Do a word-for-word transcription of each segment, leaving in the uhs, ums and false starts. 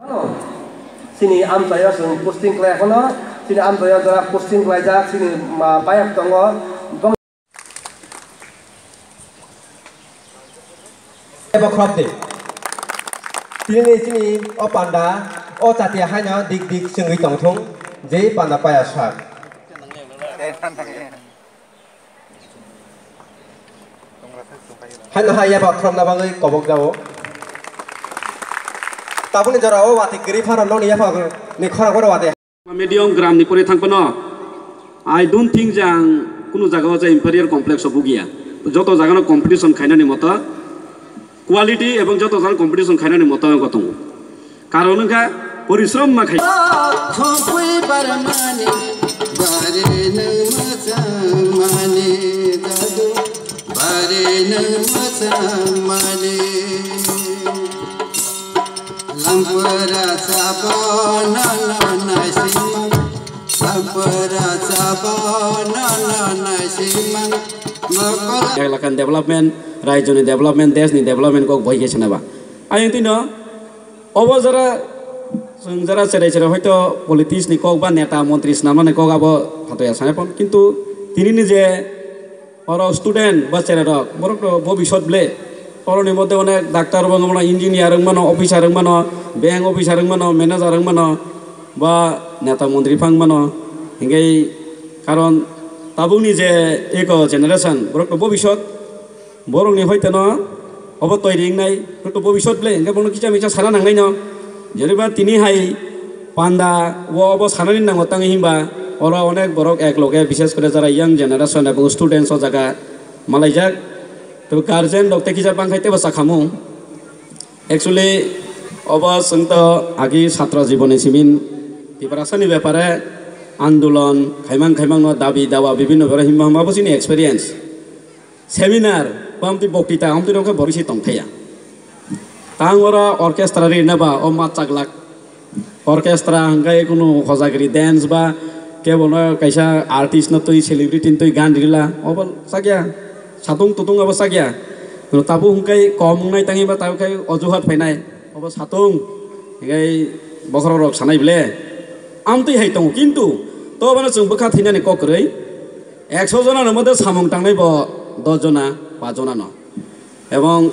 Ano, chini amchaio chwng posting khlai phano, chini amchaio jora posting khlaijak, chini ma payak tongo. Eba khorokde. Tini chini o panda, o chati haino dik dik chwngwi tongthung, jei panda paya sak. Haino hai eba khorokna bagwi kobok jao. Tabukni jora o wati kwrwi phano nokni yaphang ni khorang oro wati. Medium gram ni pore thang phano, I don't think je ang kunu jaga o je inferior complex o bugia. Joto jaga no competition khainani moto quality ebong joto jaga competition khainani moto wngkha tongo. Karon wngkha porishrom ma khai. Khopui barmani, bare nwng mwchangmani, dadu, bare nwng mwchangmani. Lampara chapa nana naisimang, lampara chapa nana naisimang, nokol. Elakan development, raijoni development, deshni development kok boi khe sanaba. Ayang tino, obo jara, chwng jara cherai cherai hoito politics ni kok ba neta montri swnamnani kok abo phatoi ya sanai pon. Kintu tini ni je oro student ba cherai rok, borok to bobisot ble. Oro ni moddhe onek doctor wng mano, engineer wng mano, officer wng mano, bank officer wng mano, manager wng mano, ba neta montri phang mano. Hingke karon tabuk ni je eko generation, borok to bobisot. Borokni hoiteno obo toiri wngnai, hwnkhe bobisot ble hwnkhe bono kisa misa sana nangnai no. Joriba tini hai panda o obo sanani nango tangwi himba oro onek borok ek loge, bishes kore jara young generation ebong students o jaga malaijak. Tei guardian rok tei kisa bangkhai teibo sakhamu. Actually, obo chwng to agi chhatro jiboni simin Tiprasani bepare andolon khaimang khaimang no dabi dawa bibinno bepare himma himma bo chini experience. Seminar, bamtwi boktita, amtwi rok khe borok se tongthaya. Tang oro orchestra ri na ba, o ma chaklak. Orchestra hwnkhe kunu hojagri dance ba, kebono kaisa artist no twi, celebrity no twi gan rila, obo chakya. Satung tutung abo chakya. Tabuk hwnkhe kom wngnai tangwi ba, tabuk khe ojuhat phainai. Obo satung, hwnkhe bokhorok rok sanai ble. Amtwi hai tongo, kintu to bono chwng bwkha thinani kok kwrwi. Ekso jona ni moddhe samung tangnai bo dos jona, paanch jona no. Ebong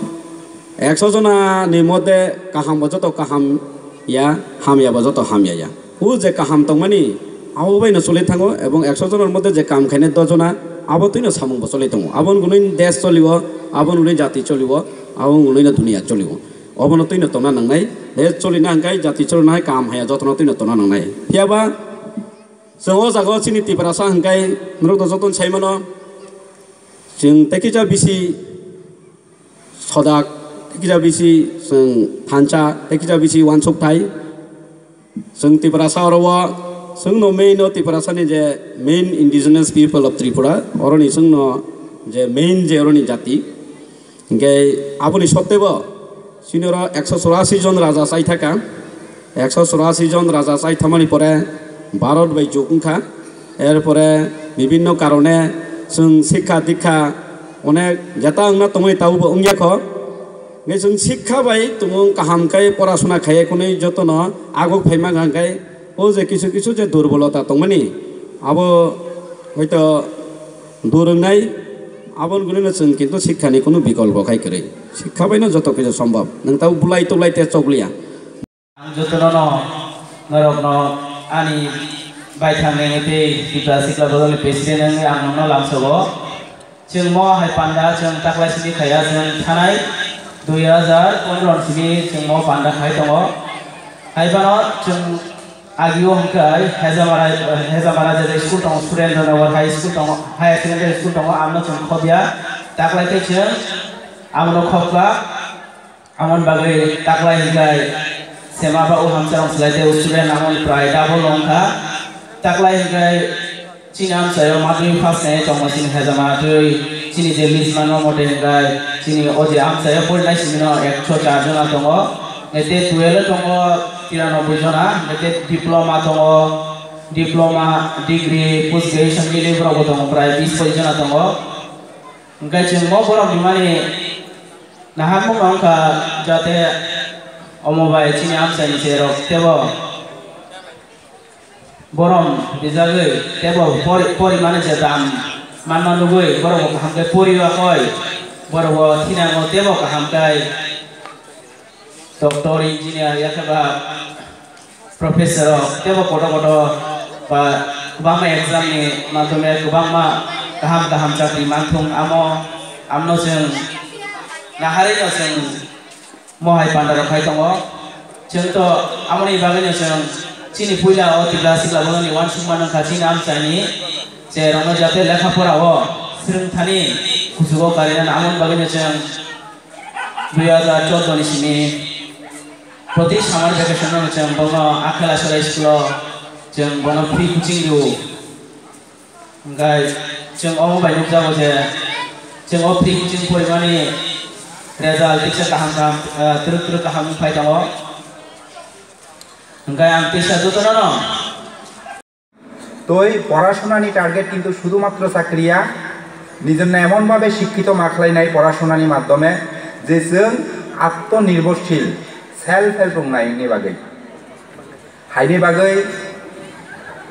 ekso jona ni moddhe kaham bo joto kaham ya, hamya bo joto hamya ya. O je kaham tongmani, abo bai no choli thango, ebong ekso jona ni moddhe je kam khainai dos jona, abo twi no samung bo choli tongo. Abo ni gunui desh choli o, abo ni gunui jati choli o, abo ni gunui no duniya choli o. Obo no twi no tongna nangnai, desh choli na hwnkhe jati choli na hai kam haya joto no twi no tongna nangnai. Phiya ba, chwng o jaga o chini Tiprasa hwnkhe norok to joto no sai mano. Chwng tei kisa bisi sodak, tei kisa bisi chwng thansa, tei kisa bisi uansuk thai. Chwng Tiprasa oro o, chwng no main o Tiprasa ni je main indigenous people of Tripura, oro ni chwng no je main je oro ni jati. Hingke aboni sottebo, chini oro ekso churasi jon raja chai thaka. Ekso churasi jon raja chai thamani pore Bharat bai juk wngkha. Erpore bibinno karone chwng sikha dikha onek jeta wngna tongmani tabukbo wngya kho. Hingke chwng sikha bai tumung kaham khe porasona khaiye kunui jotono aguk phaima hwnkhe o je kisu kisu je durbolota tongmani abo hoito dur wngnai. Aboni gunino chwng kintu sikhani kunu bikolbo khai kwrwi. Sikha baino joto kisa sombab. Nwng tabuk bulai tulai te chokliya. Ang jotono no norokno ani baithang nengwi tei Tipra Sikla Bodolni president wngwi ang nokno lamsogo. Chwng mo hai panda chwng taklai simi khaiya chwng thanai dui hajar pondro simi chwng mo panda khai tongo. Hai phano chwng agio hwnkhe Hejamara, Hejamara je school tongo, Surendra Nagar High School tongo, Higher Secondary School tongo, amno chwng khobya. Taklai khe chwng amono khobkha. Amoni bagwi taklai hinkhai sema ba o hamsarong swlai tei o student amoni prai double wngkha. Taklai hinkhai chini amchaio madhyamik pass khainai tongma chini hejama twi chini je list manma mote hinkhai chini o je amchaio porinai simino ekso char jona tongo. Tei twelve tongo tiranoboi jona, tei diploma tongo, diploma, degree, post graduation nini borokbo tongo prai bis poi jona tongo. Hingkhai chwng mo borok himani naharmung wngkha, jate Omo bai chini amchaini cherok tebo borom rijagwi tebo pori-, porimani je dam manna nugwi borok bo kaham khe poriya khoi, borok bo thinango tebo kaham khe doctor, engineer, yakhe ba professor rok tebo koto koto ba kwbangma exam ni madhyome kwbangma kaham kaham chakri manthung amo amno chwng naharino chwng mohai panda rok khai tongo. Chwng to amoni bagwino chwng chini puila o Tipra sikla bono ni uansukma nangkha chini amchaini cherokno jate lekha pora o swrwng thani kuchugo karinani amoni bagwino chwng dui hazar chordo ni simi proti summer vacation no chwng bono Akhela Sorai school o chwng bono free coaching rw. Hingkhai chwng omo bai nukjago je chwng o free coaching porimani result tiksa kaham kaham, ah, twrwk twrwk kaham wng phai tongo. Hingkhai ang tisa jotono no. Toi porashonani target kintu sudhumatro chakriya, nijorno emonbhabe sikkito ma khlainai porashonani madhyome je chwng atmonirbhorshil, self help wngnai hwnni bagwi. Haini bagwi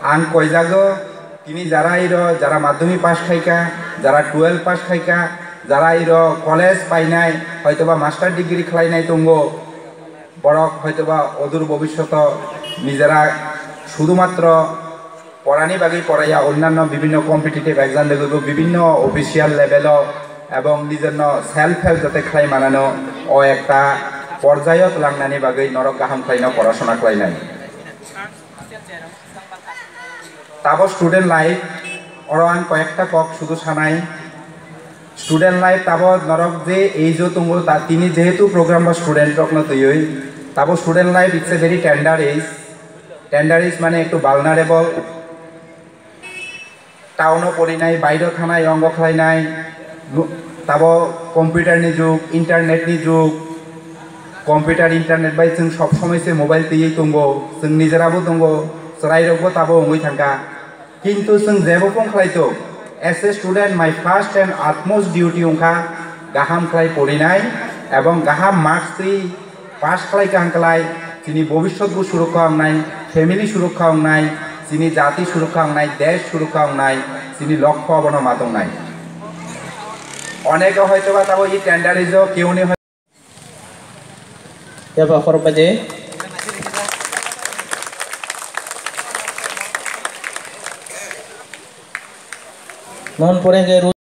ang koijago, tini jara iro, jara madhyamik pass khaika, jara twelve pass khaika, jara iro college painai, hoitoba master degree khlainai tongo, borok hoitoba odur bobisyoto nijera sudhumatro porani bagwi poraiya, onnanno bibhinno competitive exam degwibo bibhinno official level o ebong nijorno self help jate khlai manano o ekta porjayo twlangnani bagwi norok kaham khlaino porashona khlainai. Tabo student life, oro ang koyekta kok sudu sanai. Student life tabo norok je age o tongo, ta tini jehetu program ba student rokno twiwi, tabo student life it's a very tender age. Tender age mane ektu vulnerable. Town o porinai, bairo thanai, ongo khlainai, nu-, tabo computer ni jug, internet ni jug, computer, internet bai chwng sob somoi se mobile twiwi tongo, chwng nijera bo tongo, chwrai rok bo tabo wngwi thangkha. Kintu chwng jebo phone khlai tok, as a student my first and utmost duty wngkha kaham khlai porinai ebong kaham marks twi pass khlai kaham khlai chini bobiswt bo surokha wngnai, family surokha wngnai, chini jati surokha wngnai, desh surokha wngnai, chini lokho abono ma tongnai. Oneke hoitoba tabo i tender age o keuni Yaba khorokbaje. Mohon pore hingke ru-